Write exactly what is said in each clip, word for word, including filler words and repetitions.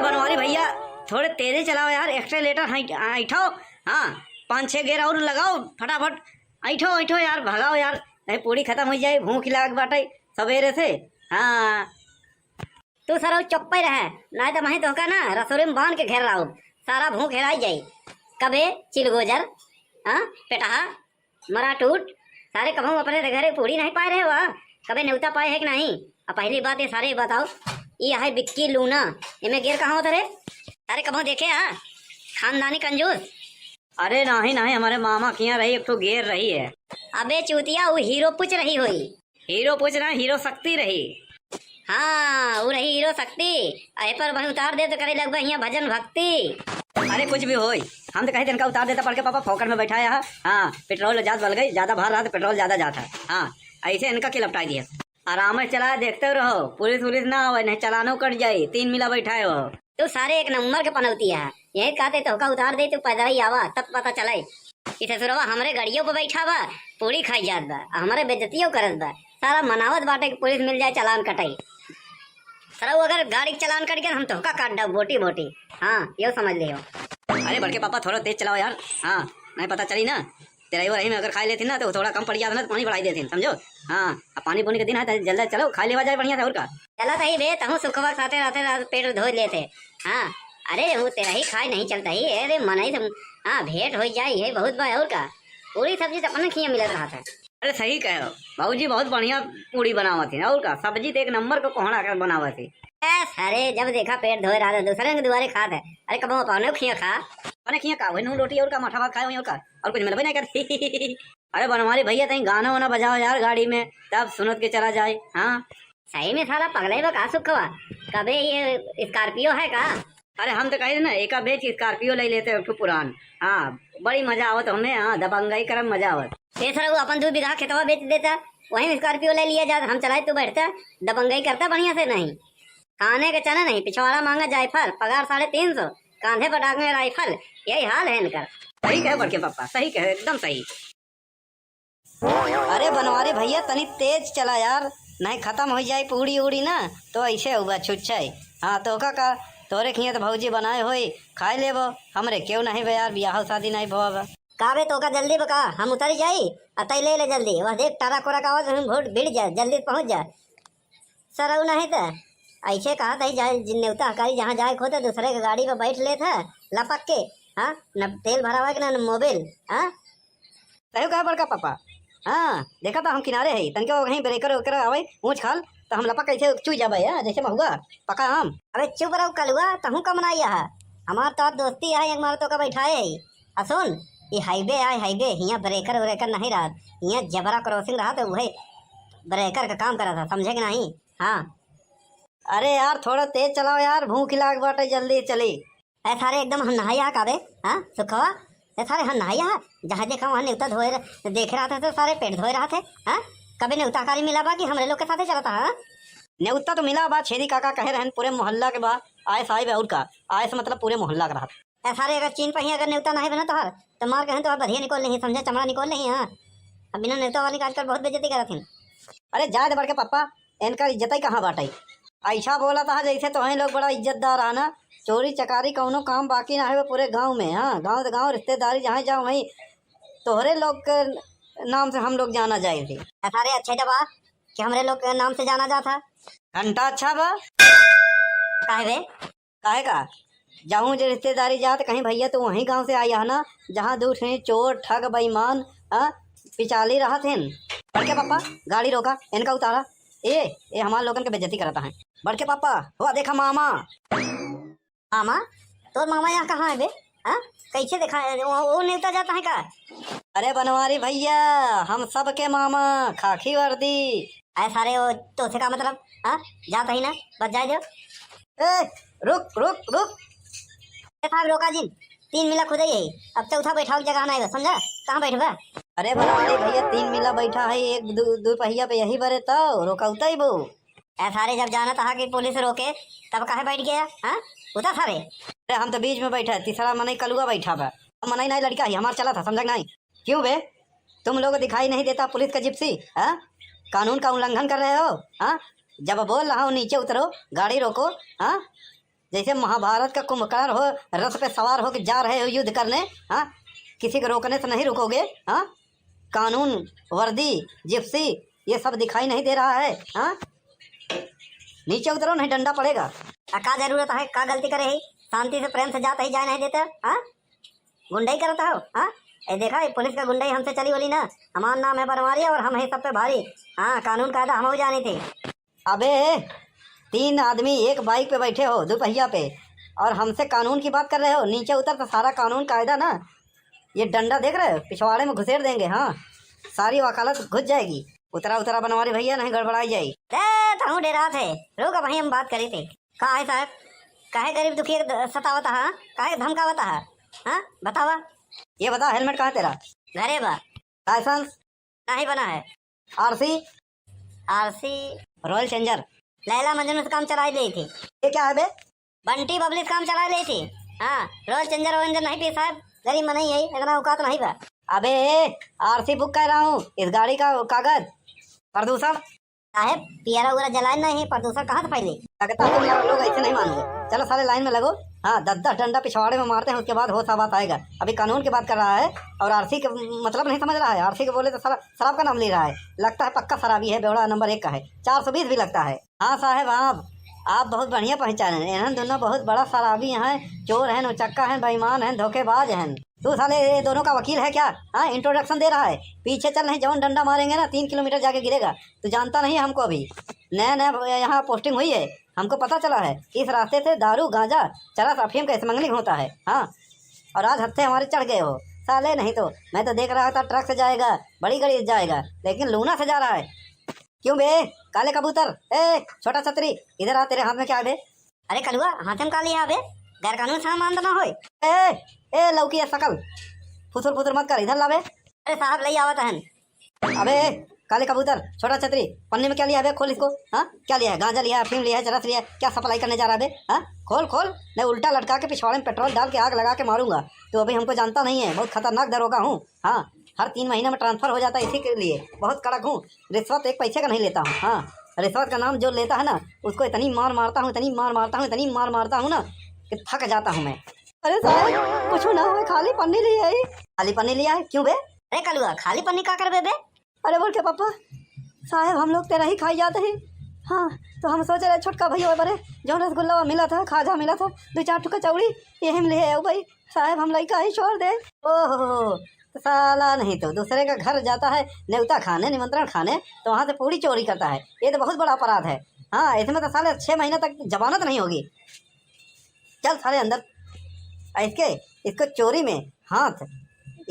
बनवारी भैया, थोड़े तेजे चलाओ यार, accelerator हई-, ऐंठाओ। हाँ, पाँच छह gear और लगाओ, फटाफट ऐंठो, ऐंठो यार, भगाओ यार, नहीं पूड़ी खतम होइ जाई, भूख लाग बाटे सबेरे से। हाँ। तू सरऊ चुप्पे रहे, नाहीं त महीं तोहका ना रसोरी में बांध के घेर लाउब। सारा भूख हेराई जाई। कबे चिलगोजर, हाँ, पेटहा, मराटूट, सारे कबहूँ अपने घरे पूड़ी नाहीं पाए रहे हुआ, कबे नेवता पाए है कि नाहीं? आ पहली बात ये सारे बताओ, ये है बिक्की लूना, एमे gear कहाँ होत रे? सारे कबहूँ देखे हा? खानदानी कंजूस। अरे नाहीं, नाहीं, हमरे मामा के यहाँ रही, एक ठो gear रही है। अबे चूतिया, वो हीरो पुछ रही होई। हीरो पुछ ना, हीरो शक्ति रही। हाँ, वो रही हीरो शक्ति। अहे पर वहीं उतार दे तो करे लगबा हियाँ भजन भक्ति। अरे कुछ भी होई, हम तो कहे इनका उतार देता बड़के पापा, फोकट में बैठाया है। हाँ, पेट्रोल जात बल गई, ज्यादा भार रहा तो पेट्रोल ज्यादा जाता। हाँ, ऐसे इनका के लपटाई दिया। आराम से चला, देखते रहो, पुलिस वुलिस ना आवे, नहीं चालानो कट जाई, तीन मिला बैठाए हो। तू सारे एक नंबर के पनौती है, यही कहते तोहका उतार दे, तू पैदल ही आवा, तब पता चले। ई ससुरवा हमरे गड़ियों पे बैठा बा, पूड़ी खाई जात बा, आ हमरे बेइज्जतियों करत बा। सारा मनावत बाटे कि पुलिस मिल जाए, चालान कटाई। सरऊ अगर गाड़ी के चालान कट गया, हम तोहका काट डाउ बोटी बोटी। हाँ, यो समझ लियो। अरे बड़के पापा, थोड़ा तेज चलाओ यार। हाँ, नहीं पता चली ना, तेरा ही वही में अगर खाई लेती ना तो थोड़ा कम पड़ जाता ना, तो पानी बढ़ाई देती, समझो। हाँ, अब पानी पुनी के दिन है तो जल्दी चलो, खाई लेवा जाए बढ़िया से, और का। चला सही बे, तहूँ सुखवा के साथे रहते, रात पेट धो लेते। हाँ, अरे वो तेरा ही खाए नहीं चलता ही, अरे मनई से, हाँ, भेंट हो जाए, ये बहुत बा, और का। पूरी सब्जी तो अपने खिया मिलत रहा था। अरे सही कहे हो भौजी, बहुत बढ़िया पूड़ी बनावत है, और का, सब्जी तो एक नंबर को कोहड़ा कर बनावत है। ए, सारे जब देखा पेट धोए रहा था, दूसरे के दुआरे खात है। अरे कबो अपने खिया खा। अपने खिया का, वही नून रोटी और का, माठा भात खाए वही, और का, और कुछ मिलबे नहीं करती। अरे बनवारी भैया, तई गाना वाना बजाओ यार गाड़ी में, तब सुनत के चला जाए। हाँ, सही में साला पगले बा का सुखवा? कबे ये स्कॉर्पियो है का? अरे हम तो कहे ना, एका बेच स्कॉर्पियो ले लेते, एक ठो पुरान। हाँ, बड़ी मजा आवत हमें, हाँ, दबंगई करम मजा आवत। ए सरऊ, अपन दू बीघा खेतवा बेच देता, वही में स्कॉर्पियो ले लिया जात, हम चलाए, तू बैठता, दबंगई करता बढ़िया से। नहीं, खाने के चने नहीं, पिछवाड़ा मांगा जायफल, पगार साढ़े तीन सौ, कांधे पर टांगे राइफल, यही हाल है इनकर। सही कहे बड़के पापा, सही कहे, एकदम सही। अरे बनवारी भैया, तनी तेज चला यार, नहीं खतम हो जाए पूड़ी उड़ी ना, तो ऐसे हुआ छुच्छे। हाँ, तो का, का तोरे खिया तो भौजी बनाए होई, खाए लेबो। हमरे क्यों नहीं बे यार, बियाह शादी नहीं भवा बा। का बे, तोका जल्दी बा का? हम उतरी जाई, आ तई ले ले जल्दी। वह देख, ट्रक व्रक आवत, हम भोट भिड़ जा, जल्दी पहुँच जा। सरऊ नहीं त ऐसे कहा था, जाए जिन नेवता हकारी जहाँ जाए के होते, दूसरे के गाड़ी पे बैठ लेत है लपक के। हाँ, न तेल भरावा के, न, न मोबिल। हाँ, सही कहा बड़का पापा। हाँ, देखा था हम किनारे है, तनके वहीं ब्रेकर वेकर आवे, ऊँच खाल, तो हम लपक कैसे चुई जाबे, हाँ, जैसे महुआ, पका आम। अबे चुप रहो कलुआ, तहूँ का मनाई है। हमार तो दोस्ती है, एक मार तो का बैठाए है। आ सुन, ई हाईवे आए हाईवे, हियाँ ब्रेकर व्रेकर नहीं रहत, हियाँ जेब्रा क्रॉसिंग रहत, उहे ब्रेकर का काम करत है, समझे कि नहीं? हाँ। अरे यार, थोड़ा तेज चलाओ यार, भूख लाग बाटे, जल्दी चली। ए सारे, एकदम हम नहाई हा काबे, हाँ, सुखवा? ए सारे, हम नहाई हा, जहाँ देखा वहाँ नेवता धोए रह-, देखे रहत है तो सारे पेट धोए रहत है, हाँ? कभी नेवता हकारी मिला बा कि हमरे लोग के साथे चलता, हाँ? नेवता तो मिला बा, छेदी काका कहे रहन, पूरे मोहल्ला के बा, आए साहिब है, और का, आए से मतलब पूरे मोहल्ला के रहत। ए सारे, अगर चीन पहिया अगर नेवता नाहीं बना तोहार, तो मार के हम तोहार बधिया निकोल लेही, समझे, चमड़ा निकोल लेही, हाँ। अब बिना नेवता वाली का आजकल बहुत बेइज्जती करत हिन। अरे जाए दे बड़के पप्पा, इनका इज्जत ही कहाँ बाटे? ऐसा बोला था जैसे तोहें लोग बड़ा इज्जतदार है ना। चोरी चकारी कौनो काम बाकी ना है पूरे गांव में, हाँ, गांव तो गांव, रिश्तेदारी जहाँ जाओ वहीं तोहरे लोग के नाम से हम लोग जाना जाए थे। ए सारे, अच्छा जब आ कि हमरे लोग के नाम से जाना जाता। घंटा अच्छा बा। काहे बे? काहे का? जाहूँ जे रिश्तेदारी जात, कहीं भैया तू वहीं गांव से आई है ना, जहाँ दू ठे चोर, ठग, बेईमान, हाँ, पिचाली रहत हैं। बड़के पापा, गाड़ी रोका, इनका उतारा। ए, ए हमार लोगन के बेइज्जती करता है। बड़के पापा, हुआ देखा मामा। मामा? तोर मामा यहाँ कहाँ है बे? हाँ? कैसे देखा है? वो, वो नेवता जाता है का? अरे बनवारी भैया, हम सबके मामा, खाकी वर्दी। अरे सारे, वो तो से का मतलब? हाँ, जाता ही ना, बस जाए दो। ए, रुक, रुक, रुक। ए साहब, रोका जिन, तीन मिला खुदे ही है, अब चौथा बैठाव के जगह ना आएगा, समझा? कहाँ बैठबा? अरे बनवारी भैया, तीन मिला बैठा है, एक दू, दू पहिया पे यही बरे तो रोका उताई बो। ए सारे, जब जाना था कि पुलिस रोके, तब काहे बैठ गया, हाँ? उतर सारे। अरे हम तो बीच में बैठा, तीसरा मनई कलुआ बैठा बा। हम मनई नहीं, लड़का ही हमार चला था, समझा कि नहीं? क्यों बे, तुम लोग दिखाई नहीं देता पुलिस का जिप्सी, हाँ? कानून का उल्लंघन कर रहे हो, हाँ? जब बोल रहा हूँ नीचे उतरो, गाड़ी रोको, हाँ? जैसे महाभारत का कुंभकर्ण हो, रथ पे सवार होके जा रहे हो युद्ध करने, हाँ, किसी को रोकने से नहीं रुकोगे, हाँ? कानून, वर्दी, जिप्सी, ये सब दिखाई नहीं दे रहा है, हाँ? नीचे उतरो, नहीं डंडा पड़ेगा। आ, का जरूरत है, का गलती करे है? शांति से, प्रेम से जात ही जाए नहीं देते, हाँ? गुंडई करत हो, हाँ? ए देखा, ये पुलिस का गुंडई हमसे चली बोली ना। हमार नाम है बनवारी और हम है सब पे भारी। हाँ, कानून कायदा हम हो जानी थी। अबे, तीन आदमी एक बाइक पे बैठे हो, दो पहिया पे, और हमसे कानून की बात कर रहे हो? नीचे उतर तो सारा कानून कायदा ना, ये डंडा देख रहे हो, पिछवाड़े में घुसेड़ देंगे। हाँ, सारी वकालत घुस जाएगी। उतरा, उतरा बनवारी भैया, नहीं गड़बड़ाई जाई। ए, तहूँ डेरात है, रुक, अबहीं हम बात करी थी। का है साहब, काहे गरीब दुखी के द-, सतावत हा? काहे धमकावत हा? हाँ, बतावा। ये बता, हेलमेट कहाँ तेरा? घरे बा। लाइसेंस? नहीं बना है। RC? RC? Royal challenger? Laila Majnu से काम चलाई ली थी। ये क्या है बे? बंटी बबली से काम चलाई ली थी। हाँ, रॉयल चैलेंजर वैलेंजर नहीं पी साहब, गरीब मनई है, इतना औकात नहीं बा। अबे, आरसी बुक कर रहा हूँ, इस गाड़ी का कागज। प्रदूषण? साहब, पियरा उरा जलाए नहीं, प्रदूषण कहाँ से फैली? लगता है तुम लोग ऐसे नहीं मानोगे। चलो साले लाइन में लगो। हाँ, दस दस डंडा पिछवाड़े में मारते हैं, उसके बाद होश आवास आएगा। अभी कानून की बात कर रहा है और आरसी के मतलब नहीं समझ रहा है। आरसी के बोले तो साला शराब का नाम ले रहा है। लगता है पक्का शराबी है, बेवड़ा नंबर एक का है। चार सौ बीस भी लगता है। हाँ साहब, आप, आप बहुत बढ़िया पहचाने। इन्हन दोनों बहुत बड़ा शराबी हैं, चोर हैं, उचक्का हैं, बेईमान हैं, धोखेबाज हैं। तू साले ये दोनों का वकील है क्या? हाँ, इंट्रोडक्शन दे रहा है। पीछे चल, नहीं जौन डंडा मारेंगे ना, तीन किलोमीटर जाके गिरेगा। तू जानता नहीं है हमको, अभी नया नया यहाँ पोस्टिंग हुई है, हमको पता चला है कि इस रास्ते से दारू, गांजा, चरस, अफीम का स्मगलिंग होता है। हाँ, और आज हत्थे हमारे चढ़ गए हो साले। नहीं तो मैं तो देख रहा था ट्रक से जाएगा, बड़ी गाड़ी से जाएगा, लेकिन लूना से जा रहा है। क्यों बे काले कबूतर, ए छोटा छतरी, इधर आ, तेरे हाथ में क्या है बे? अरे कलुआ, हाथे में का लिया बे? गैर कानून सामान तो ना होए? ए, ए लौकी है सकल, फुसुर फुसुर मत कर, इधर ला बे। अरे साहब, लई आवत हन। अबे काले कबूतर, छोटा छतरी, पन्नी में क्या लिया है बे? खोल इसको। हाँ, क्या लिया है? गांजा लिया है, अफीम लिया है, चरस लिया है, क्या सप्लाई करने जा रहा है बे? हाँ, खोल खोल, नहीं उल्टा लटका के पिछवाड़े में पेट्रोल डाल के आग लगा के मारूंगा। तू अभी हमको जानता नहीं है, बहुत खतरनाक दरोगा हूँ। हाँ, हर तीन महीने में ट्रांसफर हो जाता है, इसी के लिए बहुत कड़क हूँ। रिश्वत एक पैसे का नहीं लेता हूँ। हाँ, रिश्वत का नाम जो लेता है ना, उसको इतनी मार मारता हूँ, इतनी मार मारता हूँ, इतनी मार मारता हूँ ना कि थक जाता हूँ मैं। अरे साहब, कुछ ना हुए, खाली पन्नी लिया है। खाली पन्नी लिया है? क्यों बे? अरे कलुआ, खाली पन्नी का करबे बे? अरे बोल के पापा, साहब हम लोग तेरा ही खाई जाते हैं। हाँ, तो हम सोच रहे छोटका भैया बरे, जौन रसगुल्ला मिला था, खाजा मिला था, दो चार ठो कचौड़ी, यही में ले आयो भाई। साहब हम लइका ही छोड़ दे। ओहो, तो साला नहीं तो दूसरे का घर जाता है न्योता खाने, निमंत्रण खाने, तो वहाँ से पूड़ी चोरी करता है। ये तो बहुत बड़ा अपराध है। हाँ, इसमें तो साले छह महीने तक जमानत नहीं होगी। चल साले अंदर। आ, इसके, इसको चोरी में हाथ,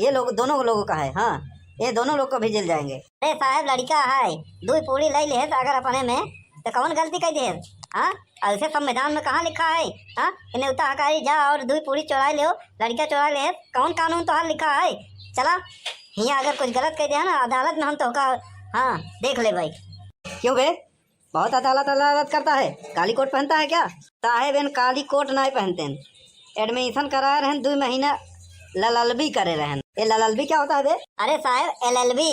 ये लोग, दोनों लोगों का है। हाँ, ये दोनों लोग को भी जेल जाएंगे। अरे साहब, लड़का है, दुई पूड़ी लई लेहे अगर अपने में, तो कौन गलती कर दे? हाँ, ऐसे संविधान में कहाँ लिखा है, हाँ, कि न्योता हकारी जा और दुई पूड़ी चोराई लेओ, लड़का चोराई लेहे, कौन कानून तोहार लिखा है? चला, हियाँ अगर कुछ गलत कर दे ना, अदालत में हम तोहका, हाँ, देख ले भाई। क्यों बे, बहुत अदालत अदालत करता है, काली कोट पहनता है क्या? साहेब, इन काली कोट नाय पहनते हैं। एडमिशन कराए रहन, दुई महीना लललबी करे रहन। ये लललबी क्या होता है बे? अरे साहेब, एलएलबी।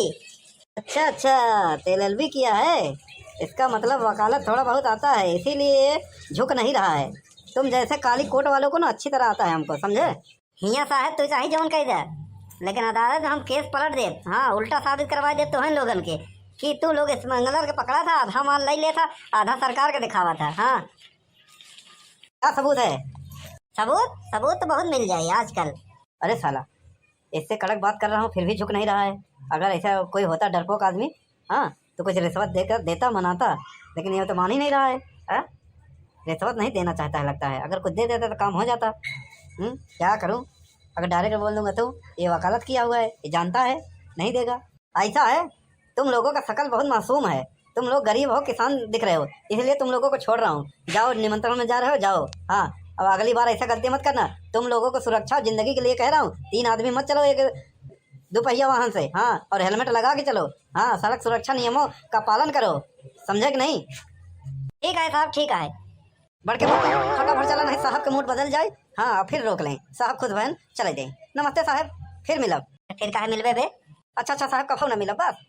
अच्छा अच्छा, तो एलएलबी किया है, इसका मतलब वकालत थोड़ा बहुत आता है, इसीलिए ये झुक नहीं रहा है। तुम जैसे काली कोट वालों को ना अच्छी तरह आता है हमको, समझे? हियाँ साहेब तू चाहे जौन कह दे, लेकिन अदालत में हम केस पलट दे। हाँ, उल्टा साबित करवा दे तो हैं लोगन के कि तू लोग स्मगलर के पकड़ा था, आधा माल ले लेता, आधा सरकार के दिखावा था। हाँ, क्या सबूत है? सबूत, सबूत तो बहुत मिल जाए आजकल। अरे साला, इससे कड़क बात कर रहा हूँ फिर भी झुक नहीं रहा है। अगर ऐसा कोई होता डरपोक आदमी, हाँ, तो कुछ रिश्वत देकर देता, मनाता, लेकिन ये तो मान ही नहीं रहा है। हाँ, रिश्वत नहीं देना चाहता है लगता है, अगर कुछ दे देता तो काम हो जाता। हम्म, क्या करूँ, अगर डायरेक्ट बोल दूंगा तो ये वकालत किया हुआ है, ये जानता है, नहीं देगा। ऐसा है, तुम लोगों का शकल बहुत मासूम है, तुम लोग गरीब हो, किसान दिख रहे हो, इसलिए तुम लोगों को छोड़ रहा हूँ। जाओ, निमंत्रण में जा रहे हो, जाओ। हाँ, अब अगली बार ऐसा गलती मत करना। तुम लोगों को सुरक्षा और जिंदगी के लिए कह रहा हूँ, तीन आदमी मत चलो एक दोपहिया वाहन से। हाँ, और हेलमेट लगा के चलो। हाँ, सड़क सुरक्षा नियमों का पालन करो, समझे कि नहीं? ठीक है साहब, ठीक है। बढ़ के बोल, फटाफट चला, नहीं साहब के मूड बदल जाए। हाँ, फिर रोक लें, साहब खुश भयन चले जाए। नमस्ते साहब, फिर मिलब। फिर काहे मिलबे बे? अच्छा अच्छा साहब, कभो न मिलब बस।